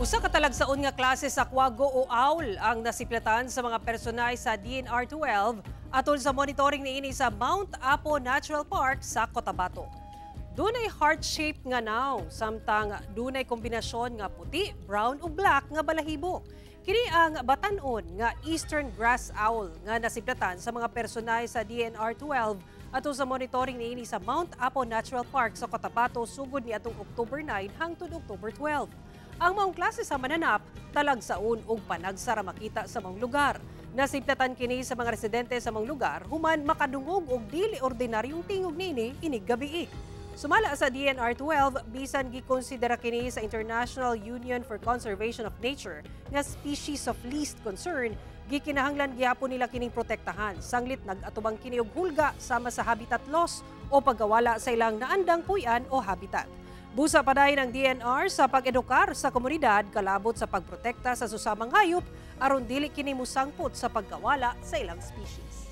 Usa ka talagsaon nga klase sa kwago o owl ang nasiplatan sa mga personay sa DENR 12 atol sa monitoring niini sa Mount Apo Natural Park sa Cotabato. Dunay heart-shaped nga nawong, samtang dunay kombinasyon nga puti, brown ug black nga balahibo. Kini ang batan-on nga Eastern Grass Owl nga nasiplatan sa mga personay sa DENR 12 atol sa monitoring niini sa Mount Apo Natural Park sa Cotabato sugod niadtong October 9 hangtod October 12. Ang maong klase sa mananap, talagsaon ug panagsa ra makita sa maong lugar. Nasiplatan kini sa mga residente sa maong lugar human makadungog og dili ordinaryong tingog niini inig gabii. Sumala sa DENR 12, bisan gikonsidera kini sa International Union for Conservation of Nature nga species of least concern, gikinahanglan gihapon nila kining protektahan. Sanglit nag-atubang kini og hulga sama sa habitat loss o pagkawala sa ilang naandang puy-an o habitat. Busa padayon ang DENR sa pag-edukar sa komunidad kalabot sa pagprotekta sa susamang hayop aron dili kini musangpot sa pagkawala sa ilang species.